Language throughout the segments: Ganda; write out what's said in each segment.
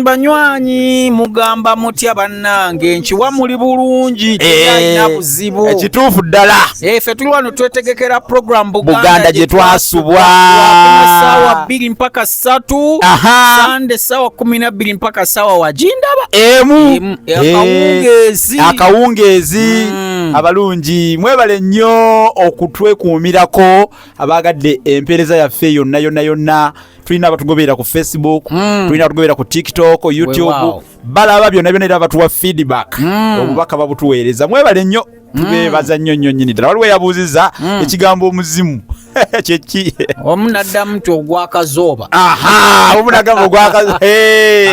Banywanyi mugamba mutya bannange? Nkiwa muli bulungi, teyalina buzibu. Ekituufu ddala. Ffe tuli wano twetegekera program Buganda gye twasubwa. Saawa 2 mpaka 3. Sande saawa 12 mpaka saawa wagindaba emu. Emu. Akawungeezi. Akawungeezi. Abalungi mwebale nnyo okutwekuumirako, abagadde empeereza yaffe yonna yonna yonna. Tulina abatugoberera ku Facebook, tulina abatugoberera ku TikTok, YouTube. Balaba byonna byonna era batuwa feedback, obubaka babutuweereza. Mwebale nnyo, tubeebaza nnyo nnyo nnyini ddala. Waliwo eyabuuziza ekigambo omuzimu kyeki? Omu naddamu nti ogwakazooba. Aha, omu nagamba ogwaka.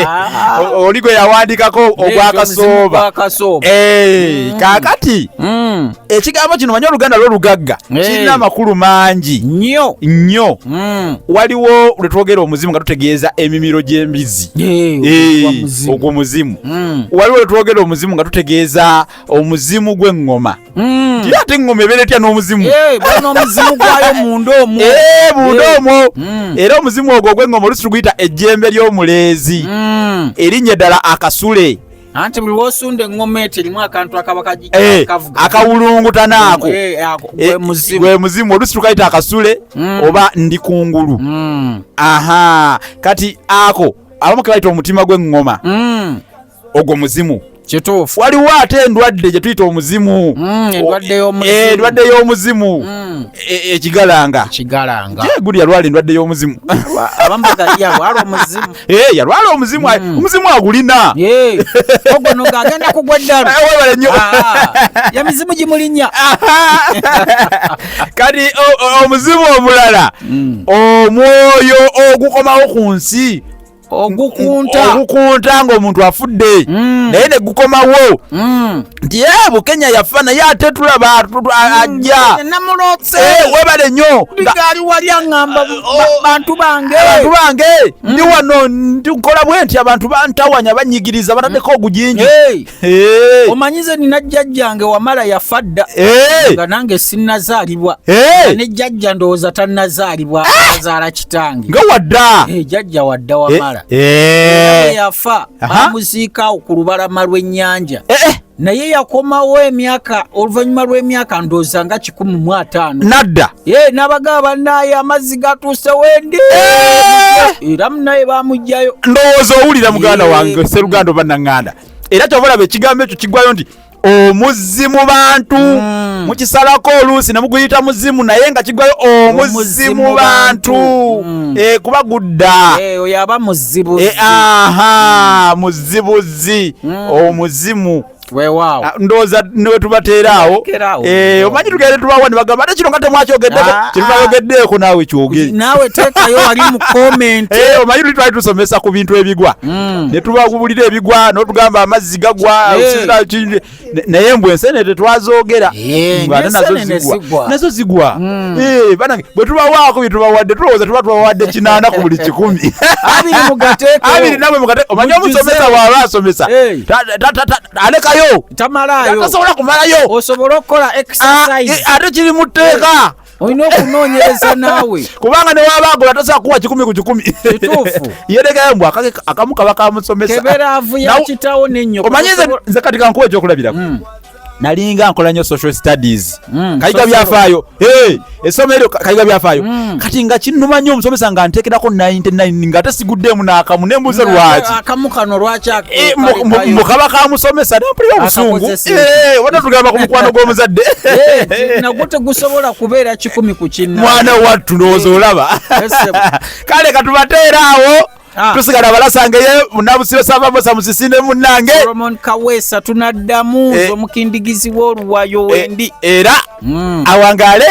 Ah. Oli gwe yawandikako ogwakasooba. Ogwakasooba. Kaakati ekigambo kino, manyi oluganda lwo lugagga, kirina amakulu mangi nnyo. Nnyo. Waliwo lwe twogera omuzimu nga tutegeeza emimiro gy'embizi. Ogwa muzimu. Ogwo muzimu. Waliwo lwe twogera omuzimu nga tutegeeza omuzimu gw'eŋŋoma. Era ate eŋŋoma ebeera etya n'omuzimu? Balina omuzimu gwayo munda omwo. Munda omwo. Era omuzimu ogwo ogw'eŋŋoma olusi tuguyita ejjembe ly'omuleezi, erinnya eddala akasule. Anti buli lwosunda eŋŋoma eti erimu akantu akaba kavuga. Akawulungutana ako. Ako, gwe muzimu. Gwe muzimu. Olusi tukayita akasule oba ndikungulu. Aha, kati ako abamu kebayita omutima gw'eŋŋoma. Ogwo muzimu. Waliwo ate endwadde gye tuyita omuzimu. Endwadde y'omuzimu. Endwadde y'omuzimu. Ekigalanga. Kigalanga. Guli yalwala endwadde y'omuzimu. Abamu yalwala omuzimu. Yalwala omuzimu, omuzimu agulina. Ogwo no gagenda kugwa eddalu. Webale nnyo. Ah, yamizimu gimulinnya. Kati omuzimu omulala, omwoyo ogukomawo ku nsi. Ogukunta. Ogukunta ng'omuntu afudde, naye ne gukomawo nti "Eh, Bukenya yafa, naye ate tulaba ajja." Namulotse. Webale nnyo. Gaali wali aŋŋamba bantu bange. Abantu bange, ndi wano nkola bwe nti, abantu bantawanya, banyigiriza, bataddeko ogujinji. Hey, omanyize nina jjajjange Wamala, yafa dda nga nange sinnazaalibwa. Ne jjajja ndowooza tannazaalibwa, azaala kitange. Nga wadda. Jjajja wadda Wamala. Era bwe yafa, bamuziikaawo ku lubalama lw'ennyanja. Naye yakomawo emyaka, oluvannyuma lw'emyaka ndowooza nga 150. Nadda. Ye n'abagaba, bannaaye amazzi gatuuse wendi, era munaye bamugjayo. Ndowooza owulira, muganda wange seruganda oba naŋŋanda. Era kyova olaba ekigambo ekyo kigwayo nti omuzimu bantu. Mukisalako oluusi ne muguyita muzimu, naye nga kigwayo omuzimu Omuzimu bantu. bantu. Kuba gudda. Oyo aba muzibuzi. Aha, muzibuzi, omuzimu. Weewaawo. Ah, ndowooza newe tubateera awo. Tubateera awo. Omanyi tugende tubawa ne bagamba, ate kino nga temwakyogeddeko. Ah, Kyetutayogeddeeko naawe kyogere. Naawe teekayo wali mu comment. Omanyi tuli twali tusomesa ku bintu ebigwa, ne tubagubulira ebigwa, n'otugamba amazzi gagwa, naye mbwe ensenene tetwazoogera. Nga ate nazo n'ensenene zigwa. zigwa. Nazo zigwa. Banange, bwe tubawaako bye tubawadde, tulowooza tuba tubawadde 80 ku buli 100. 20 mugateekeyo. 20 namwe mugate. Omanyi Mujjuze. omusomesa bw'aba asomesa alekayo. Tamalaayo. Tasobola kumalayo. Osobole okukola Ah, exercise. ate kiri mu tteeka. Olina okunoonyereza naawe. Kubanga newaba agola tosobola kuwa 100 ku 100. Kituufu. Yerekayo mbw akamu kaba kamusomesa. Kebera avu ya kitawo n'ennyoko. Omanyi nze kati kankuwa ekyokulabirako. Nalinga nkola nnyo social studies, kayiga social. byafaayo. Hey, essomo eryo kayiga byafaayo. Kati nga kinnuma nnyo omusomesa nga nteekerako 99 nga ate siguddeemu n'akamu, nembuuza lwaki. Akamu kano lwaki Mu kaba ka musomesa nempulira obusungu. Akakozesa. Wata tugamba ku mukwano gw'omuzadde. Nagwo tegusobola kubeera 100 ku kinna. Mwana wattu, ndowooza olaba. Yes, sir. Kale katubateera awo. Ah. Tusigala balasangeye munabusiro savabosa musisinde munnange Solomon Kaweesa. Tunaddamu omukindigizi w'oluwayo wendi. Era awangaale.